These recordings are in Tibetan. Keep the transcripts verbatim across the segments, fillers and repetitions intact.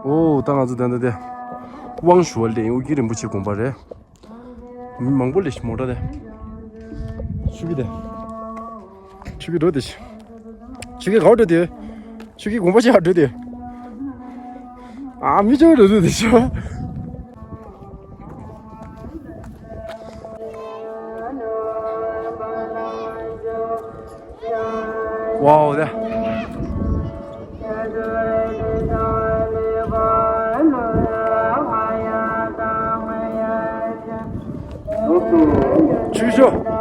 ཨོ་ད་ང་ཚོ་ད་ལྟ་དེ་དབང་ཞུ་བ་ལེན་ཨོ་རྒྱན་རིན་པོ་ཆེ་དགོན་པ་རེད། མི་མང་པོ་ལས་མོ་ཊ་དེ་ཆུ་བི་དེ་ཆུ་བི་འགྲོ་དེ་ཆུ་བི་ག་འགྲོ་དེ་ཆུ་བི་དགོན་པ་ཆ་འགྲོ་དེ་ཨ་མི་ཆུ་འགྲོ་དེ་ཆུ། Wow, there. Choose your.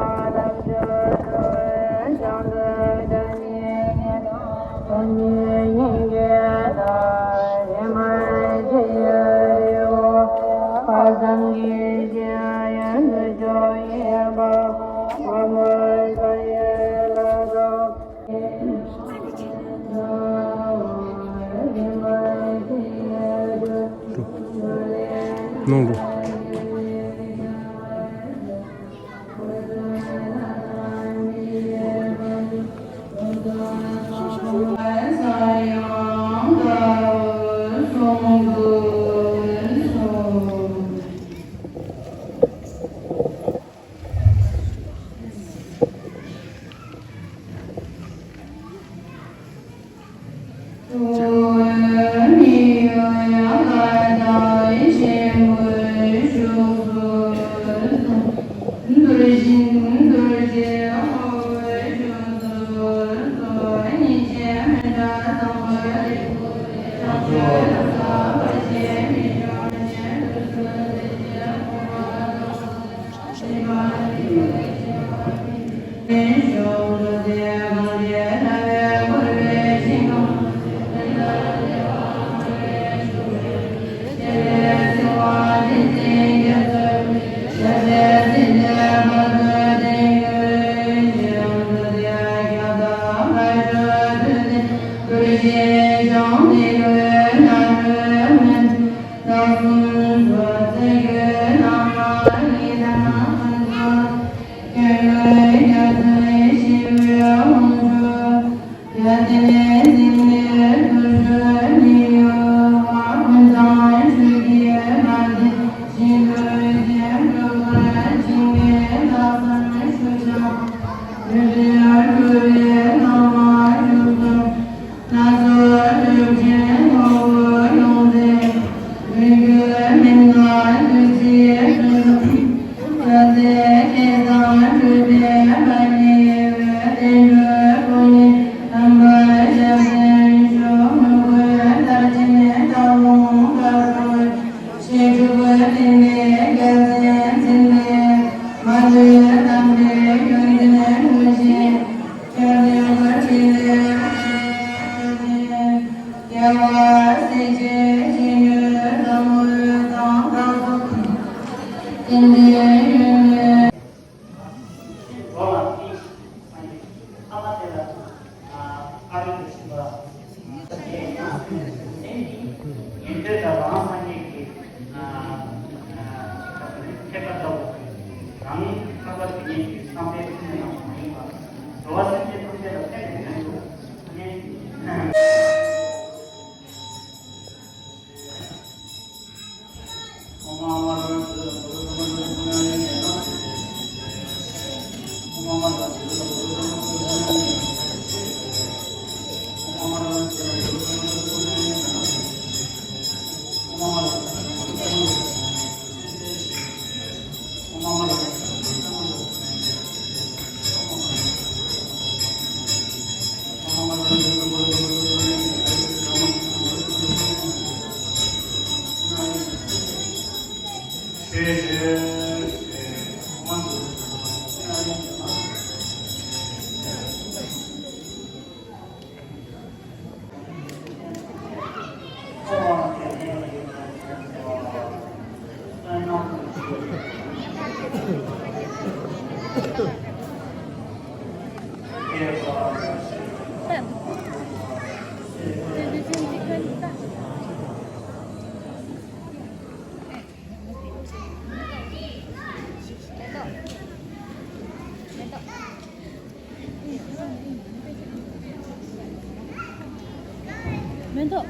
མེ་ཏོག་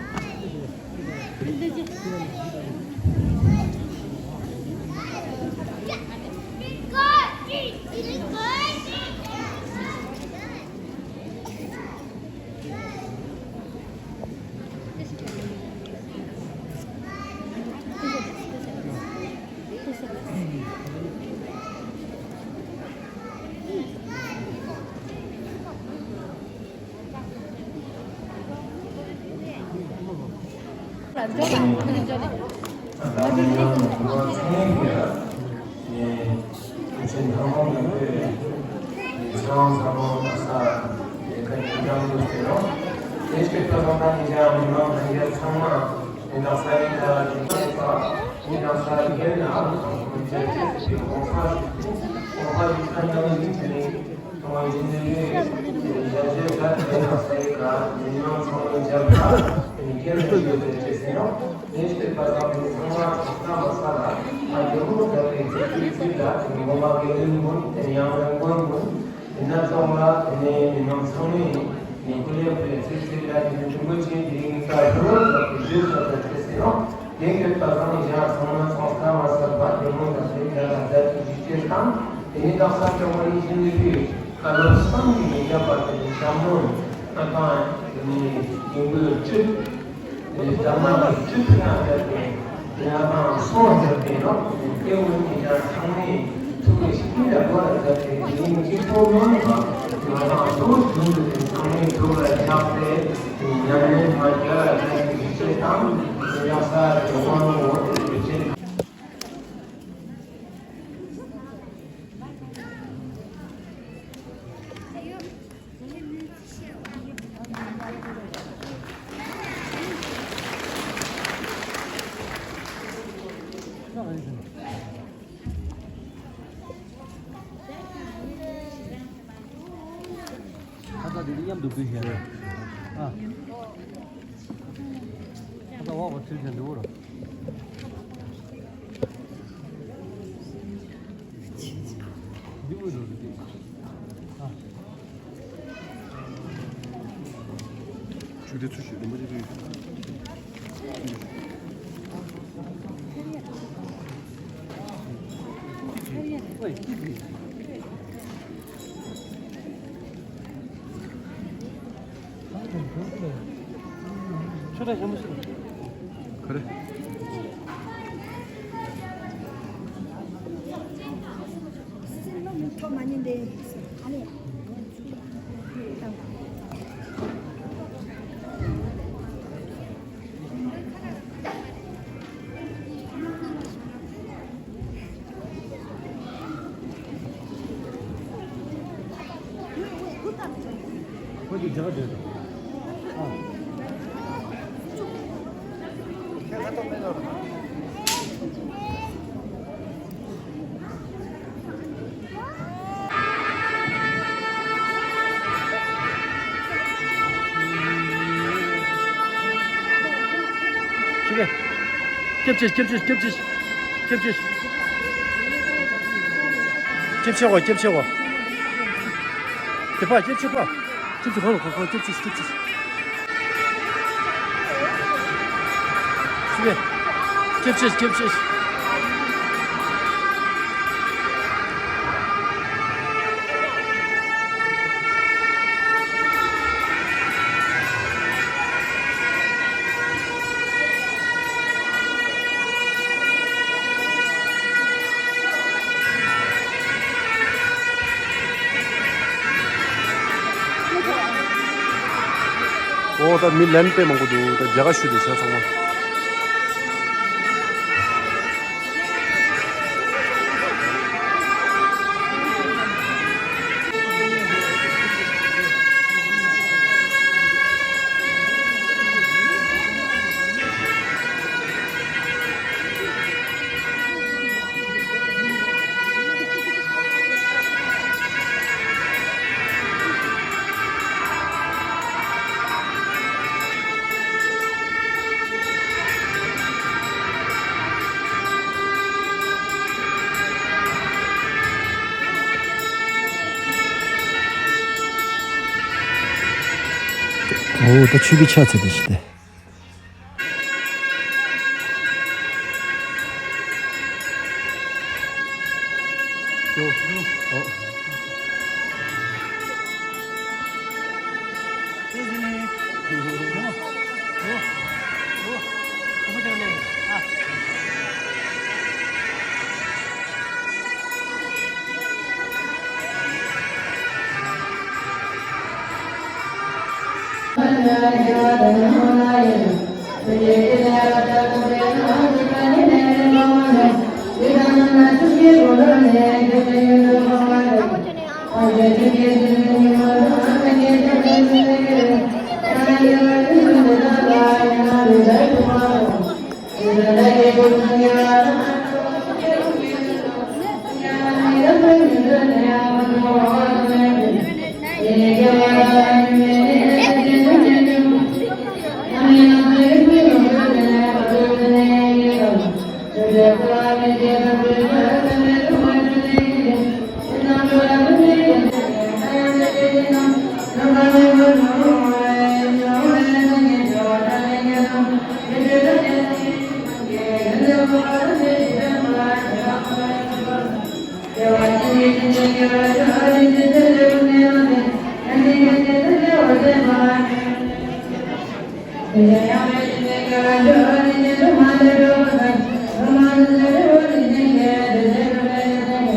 ཡིན་ནའི་ཚོགས་ལ་དེ་ནས་མི་མང་ཚང་མས་ནས་སྐུ་ལས་སྐུ་ལས་ཚིག་ཚིག་ལ་དེ་ནས་ཀྲུང་གོ་ཆེན་དེའི་ངེས་པ་ཞུ་རོགས་ལ་དེ་བཞུགས་ས་དང་བཅས་ཟེར་རོགས། དེ་གི་པ་སང་ཡང་ཚང་མ་ཚོགས་ས་མ་ཟད་པ་དེ་མོ་དང་དེ་འདྲ་ལ་བསྡད་དེ་བཞུགས་རྒྱུ་དང་། དེ་ནས་དག་ས་ཀྲོང་ཨ་རིའི་ཞིང་ལས་པའི་བཀའ་སློབ་གསུམ་གྱི་ཉེ་རྒྱ་པ་དེ་ནས་ཞྭ་མོ་ཨ་ཁང་དེ་ནས་ཡིན་པའི་ཁྲིད། ཁ་ཚ་དེ་མཉམ་དུ་བུད་ཤེས་རེད། ཨ། ཁ་ཚ་འོག་གི་ཚུལ་ཅན་འདུག་རོ། འདི་འུ་རུ་རུ་འདི། ཨ། ཆུ་དེ་ཚུ་ཞིག་རིན་པོ་ཆེ་ཚུ་ཡོད། ཨོའི། ཆུ་ལ་ཞིམ་པོ་ཞིག་ཁ་རེ། ཁྱེད་ཀྱིས། སྐྱབས་ཆེ། སྐྱབས་ཆེ། སྐྱབས་ཆེ། སྐྱབས་ཆེ། སྐྱབས་ཆེ་གོ། སྐྱབས་ཆེ་གོ། སྐྱབས་ཆེ་གོ། སྐྱབས་ཆེ་གོ། སྐྱབས་ཆེ། སྐྱབས་ཆེ། སྐྱབས་ཆེ། སྐྱབས་ཆེ། ཨོ་ད་མི་ལན་དཔེ་མང་པོ་འདུག་ད་རྒྱ་གར་ཤུལ་དུ་བྱས་ཚང་མ། ཨོ་ད་ཆོས་པའི་ཕྱག་འཚལ་ཏེ་ཞིག་སྟེ།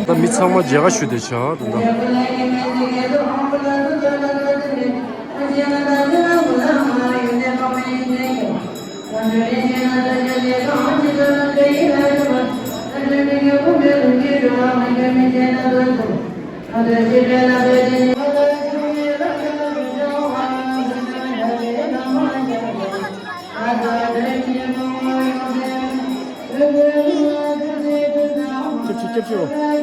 ད་མི་ཚང་མ་མཇལ་ཁ་ཞུ་བསྡད་ཤག་ད་ལྟ། སྐྱབས་ཆེ། སྐྱབས་ཆེ།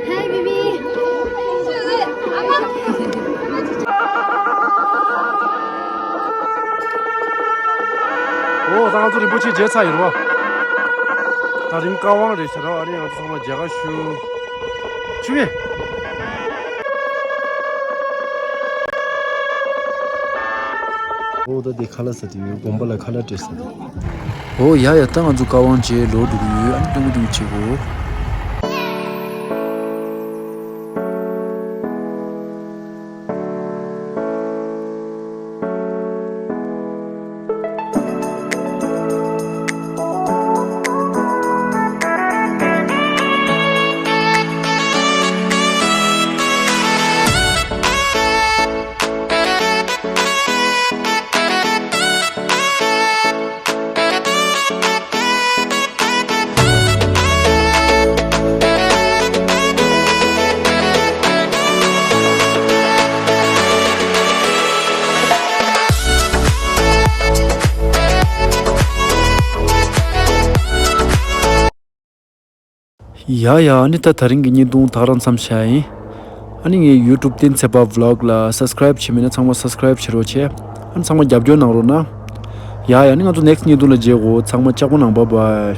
Hi, baby. ཨོ་ད་ང་ཚོ་རིན་པོ་ཆེ་མཇལ་ཚར་ཡོད་རེད་བ། ད་རིང་བཀའ་དབང་རེད་ཤག་ར། ཨ་ནི་ང་ཚོ་ཚང་མ་མཇལ་ཁ་ཞུ། ཆུ་བེ། ཨོ་ད་དེ་ཁ་ལག་ཟ་དུས་ཡོད། དགོན་པ་ལ་ཁ་ལག་སྤྲད་ས་དེ། ཨོ་ཡ་ཡ། ད་ང་ཚོ་བཀའ་དབང་མཇལ་ལོག་འགྲོ་གི་ཡོད། ཨ་ནི་སྟོན་གི་འདུག་བྱེད་གོ། ཡ་ཡ། ཨ་ནི་ད་དེ་རིང་གི་བརྙན་ཐུང་ད་ག་རང་མཚམས་བཞག་ཡིན། ཨ་ནི་ངའི་YouTube་བསྟན་འཛིན་ཚེ་དཔག་Vlog་ལ་subscribe་བྱས་མེད་ན་ཚང་མ་subscribe་བྱེད་རོགས་བྱས། ཨ་ནི་ཚང་མ་རྒྱབ་སྐྱོར་གནང་རོགས་གནང་། ཡ་ཡ། ཨ་ནི་ང་ཚོ་next་བརྙན་ཐུང་ལ་མཇལ་གོ། ཚང་མ་ལྕགས་པོ་གནང་། Bye bye།